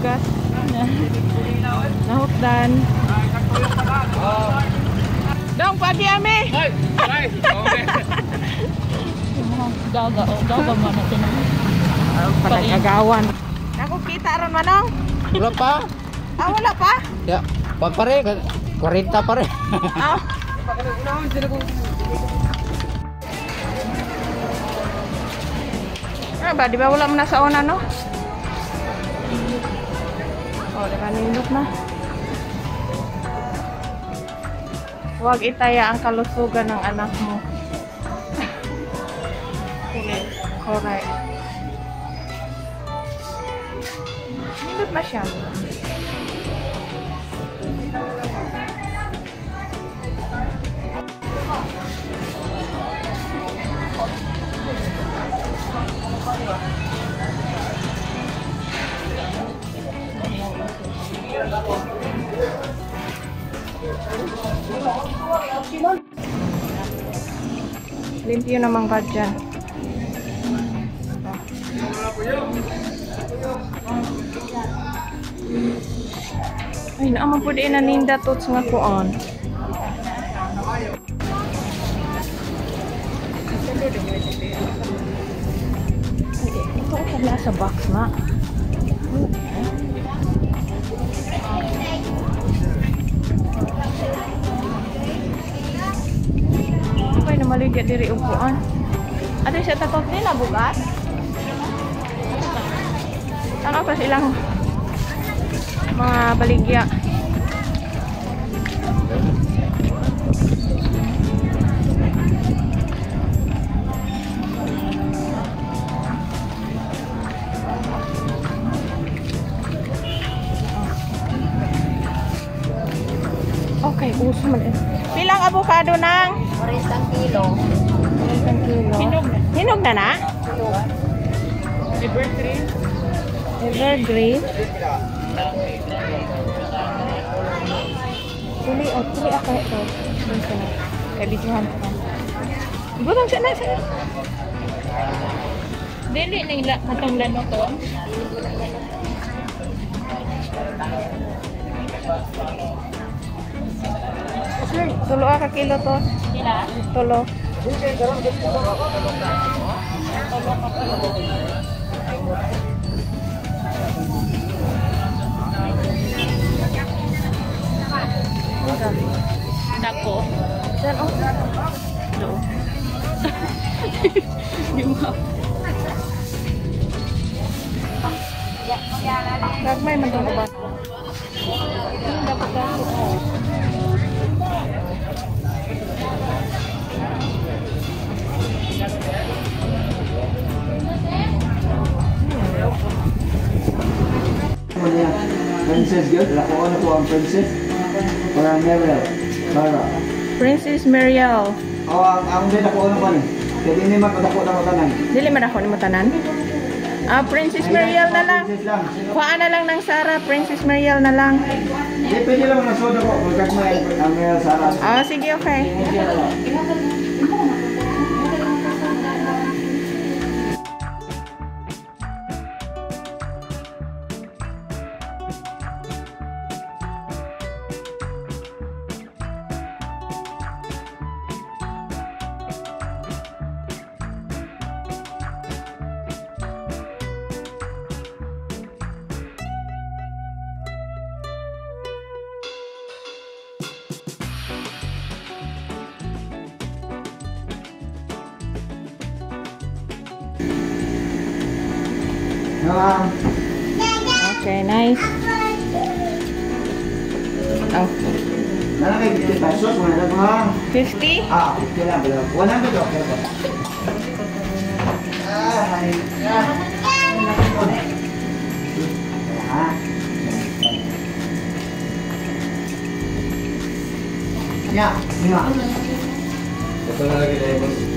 Bugas. Nahukdan. Dong, pagi ami. Ay! Ay! Okay. Gaga, oh, gaga man natin. Panagagawan. Ako kita ron manong. Wala pa? Ah, wala pa? Ya, pa pare, 40 pare. Ah. Ah, ba, di ba wala mo na sa una, no? Oh, di ba nindot na? Huwag itaya ang kalusugan ng anak mo. Correct. Nindot na siya. Limpyo naman ka dyan. Ay, naaman po din na ninda tots nga kuon. Ito ko pala sa box na. Okay, namaligya diri upuan. Ato siya tatot nila bugas. Tama pa silang mga baligya. Okay, uso man eh. Pilang avocado nang? 40 kilo. 40 kilo. Hinog na. Hinog na na? Evergreen. Evergreen. Puli, oh, puli ako ito. Doon ka na. Kay videohan ko na. Butang siya na, siya na. Dili ning katong lano to. Tulo ka kilo to. Sila? Tulo. Dako. Diyan, oh. Do. Di mo. Gagmay man to ba? Princess good. Lako na po ang princess. Para Mariel. Para. Princess Mariel. Oh, ang din ako ano pa ni. Kaya di man kadako na tanan. Dili man ako nimo tanan. Ah, Princess Mariel na lang. Princess lang. Kuhaan na lang ng Sarah, Princess Mariel na lang. Di pwede lang nasod ako. Magkagmay ang Mariel Sarah. Ah, sige, okay. Okay, nice. Oh. Nalagay 50 pesos, 100 mga. 50? Ah, 50 lang. 100 okay ba? Ah, ay. Ah. Ya, lima. Ito na lagi na.